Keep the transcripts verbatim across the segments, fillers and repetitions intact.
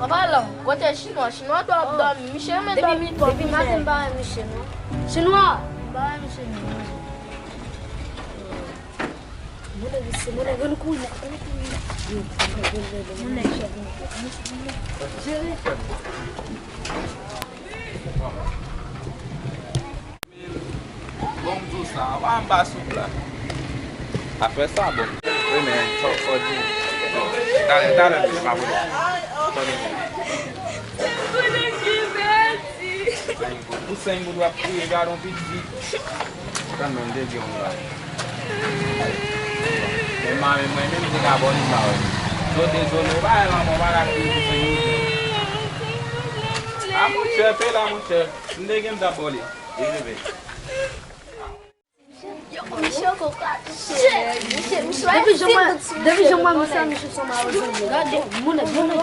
An palan, kote chinwa? Chinwa dò ap dòmi. Misye renmen dòmi twòp. Depi maten m pa wè misye non. Chinwa! M pa wè misye non. Mon nèg isi, mon nèg, ann kouri, ann kouri. Mon nèg chèf, mon nèg. Jere. Bon, m di w sa, anba, anba soup la. Apre sa, bon. Wi, men, fò, fò di. Talè, talè, m ap vini. Pou senk goud w ap kriye, gade yon piti. Tann mwen, m te di yon bagay. Men mari mwen menm, m te ka ba w li, m pa wè. Yo dezole, w pa wè lanmò, w pa ka kriye pou senk goud. A, monchè, pe la, monchè. M te gen m t ap ba w li. Li leve. Yo, misye ankò ka touche. Misye, misye, depi jan mwen, depi jan mwen, misye, misye sanble a yon zanmi. Gade, moun nèg, moun nèg.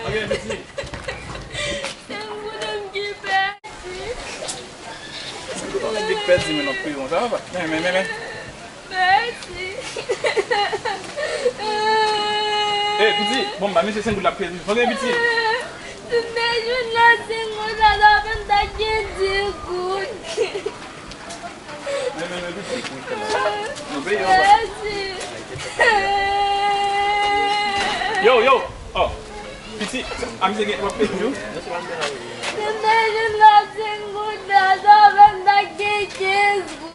Ok, mèsi. Se moun ki pèdi. Moun ki pèdi, men n ap kriye konsa, papa. Men, men, men, men. Mèsi. Ey, piti, bon, ba misye senk goud la, piti. Ok, piti. Tounen jounen senk goud la, la fè m ta gen dis goud. Men, men, men, piti. Nou peye anba. Mèsi. Yo, yo, oh. Piti, a misye gen, w ap peye toujou? Tounen jounen senk goud la, la fè m ta gen kenz goud.